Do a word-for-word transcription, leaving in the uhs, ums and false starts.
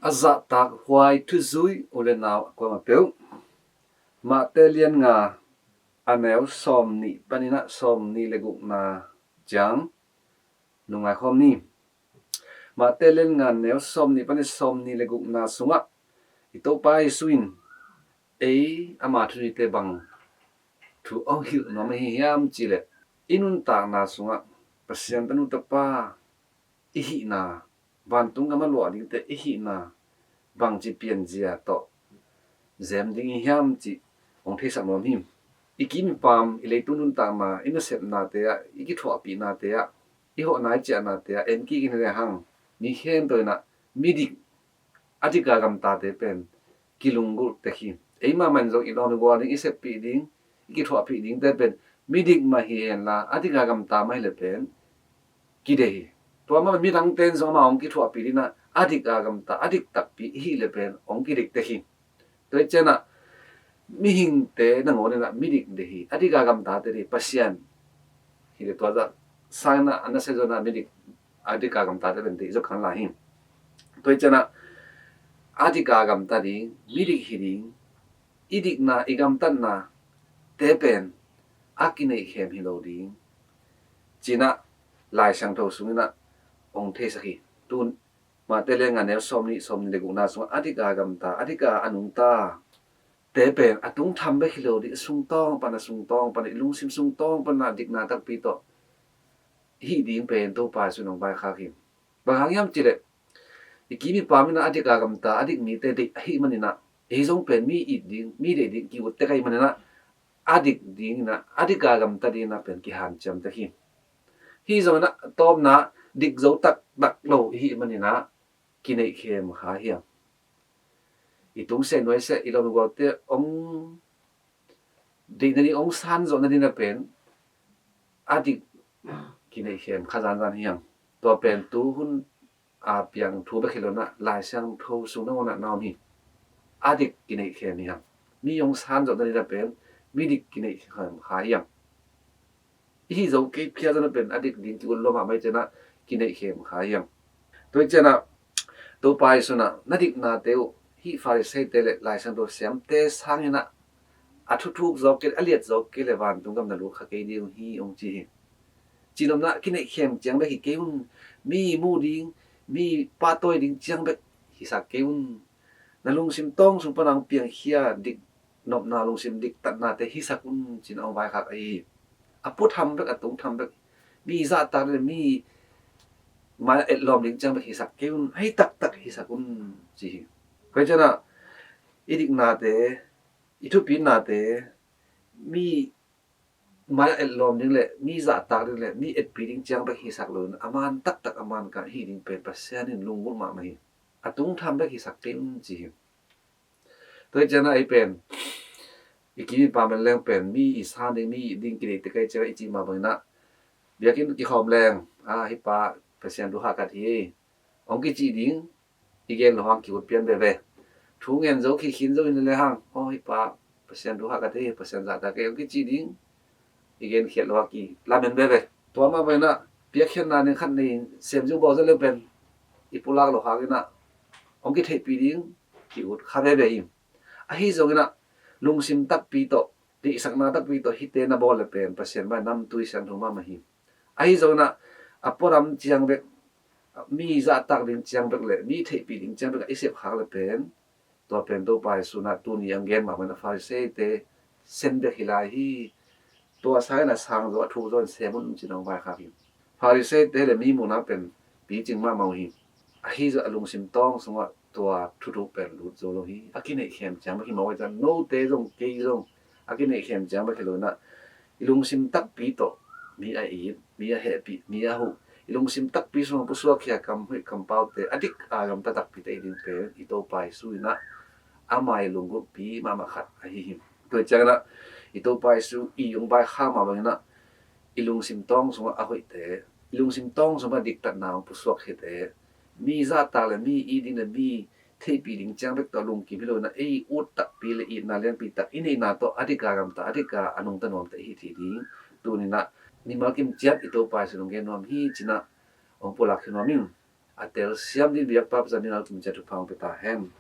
A zahtak huai thuzui u le nau a kuama peuh. Mate lian nga a neu sawm nih paninah sawm nih le gukna ciang nungai khawm ni. Mate lian nga neu sawm nih panin sawm nih le gukna sungah i Topa Jesu in ei ama thuzuite bang thu hong hilh nuam ahi hiam cihleh, i nuntakna sungah Pasian tanu tapa i hihna, vantung gam a luah dingte i hihna bangci pianzia tawh zem ding i hiam cih hong theisak nuam hi. I kim i pam, i leitung nuntakna, i nasepnate ah, i kithuahpihnate ah, i hawhna i ciahnate ah en kik in le hang, mi khempeuh inah midik, a dik a gamtate pen kilunggulh tek hi. Eimah man zong i lawm i gual ding, i seppih ding, i kithuahpih dingte pen midik mah hi henla, a dik a gamta mah hileh pen kideih hi. Tua mah midangte in zong amah hong kithuahpih dingah a dik a gamta, a dik takpi i hih le pen hong kideih tek hi. Tua hi cianah mihingte nangawn inah midik deih hi, a dik a gamtate deih hi. Pasian hileh tua zah sanginah a nasia zonah midik, a dik a gamtate pen deih zaw khan lai hi. Tua hi cianah a dik a gamta ding, midik hi ding, i dikna, i gamtatna te pen a kineihkhem hi lo ding cinah Lai Siangtho sunginah hong theisak hi. Tun Mate lian nga neu sawm nih, sawm nih le gukna sungah a dik a gamta, a dik a a nungta te pen a tungtham bek hi lo ding, a sungtawng pan, a sungtawng pan, i lungsim sungtawng pan a dikna takpi tawh hih ding pen Topa Jesu in hong vaikhak hi. Bang hang hiam cihleh, i kim i pam inah a dik a gamta, a dik mite deih ahih maninah, ei zong pen mi it ding, mi deih ding ki-ut tek ahih maninah, a dik dinginah, a dik a gamta dinginah pen kihanciam tek hi. Hih zonginah tawpna dik zo taktak lo i hih maninah kineihkhem kha hiam? I tungsiah, i nuaisiah, i lawm i gualte hong deih nading, hong san zawh nading na pen a dik kineihkhem kha zanzan hiam? Tua pen tuhun a piang thu bek hi lo inah Lai Siangtho sung nangawnah na om hi. A dik kineihkhem hi hang. Mi hong san zawh nading na pen midik kineihkhem kha hiam? I hih zo kei phial zong na pen a dik ding ki-ut lo mahmah hi cianah kineihkhem kha hiam? Tua hi cianah Topa Jesu inah na diknate uh hih Farisaite le Lai Siangtho siamte sanginah a thuthuk zawk kei, a liat zawk kei le vantung gam na lut kha kei ding uh hi hong ci hi. Cihnopna kineihkhem ciang bek hi kei un, mi mu ding, mi pahtawi ding ciang bek hisak kei un. Na lungsim tawng sung pana hong piangkhia dik nopna, lungsim diktatnate hisak un cinah hong vaikhak ahi hi. A puatham bek, a tungtham bek, mi zahtak le mi mai-ah etlawm ding ciang bek hisak kei un, a hi taktak hisak un ci hi. Tua hi cianah i diknate, i thupitnate mi mai-ah etlawm ding le mi zahtak ding le mi etpi ding ciang bek hisak loin a man taktak, a man kah hih ding pen Pasian in lunggulh mahmah hi. A tungtham bek hisak kei un ci hi. Tua hi cianah ei pen i kim i pam leng pen mi i san ding, mi i it ding kideih tek ahih cianah i cih mah banginah biakinn kikhawm leng, a, hih pa Pasian thu hahkat hi, hong kicih ding i gen lo hang ki-ut pian veve. Thu ngen zo, kikhin zo in le hang, aw, hih pa Pasian thu hahkat hi, Pasian zahtak hi, hong kicih ding i genkhiat lo hang kilamen veve. Tua mah banginah piakkhiatna ning khat nei in sem zing bawl zo le pen i pulak lo hanginah hong kitheihpih ding ki-ut kha veve hi. Ahi zonginah lungsim takpi tawh, deihsakna takpi tawh hihte na bawl le pen Pasian mai namtui siangtho mahmah hi. Ahi zonginah a puaram ciang bek, mi zahtak ding ciang bek le mi theihpih ding ciang bek a i sep khak le pen, tua pen Topa Jesu inah tuni hong gen mahmah inah Farisaite sen bek hi lai hi. Tua sanginah sang zaw, a thuk zaw in sem un cinah hong vaikhak hi. Farisaite le mi muhna pen picing mahmah uh hi. Ahi zong a lungsim tawng sungah tua thuthuk pen lut zo lo hi. A kineihkhem ciang bek hi mawk ahih ciang note zong, kei zong a kineihkhem ciang bek hi lo inah i lungsim takpi tawh mi a it, mi a hehpih, mi a huh, i lungsim takpi sungah pusuakkhia kam hoih kampaute, a dik a gamta takpite i ding pen i Topa Jesu inah ama i lunggulhpi mahmah khat ahi hi. Tua hi cianginah i Topa Jesu i hong vaikhak mah banginah i lungsim tawng sungah a hoihte, i lungsim tawng sungah diktatna hong pusuak khite, mi zahtak le mi it ding le mi theihpih ding ciang bek tawh lungkim hi lo inah ei ut takpi le itna lianpi tak i neihna tawh a dik a gamta, a dik a a nungta nuamte i hi thei ding tuninah mimal kim ciat i Topa Jesu in hong gen nuam hi cinah hong pulak hi nuam ing. a telsiam ding biakpa Pasian in a tung ciat thupha hong pia ta hen.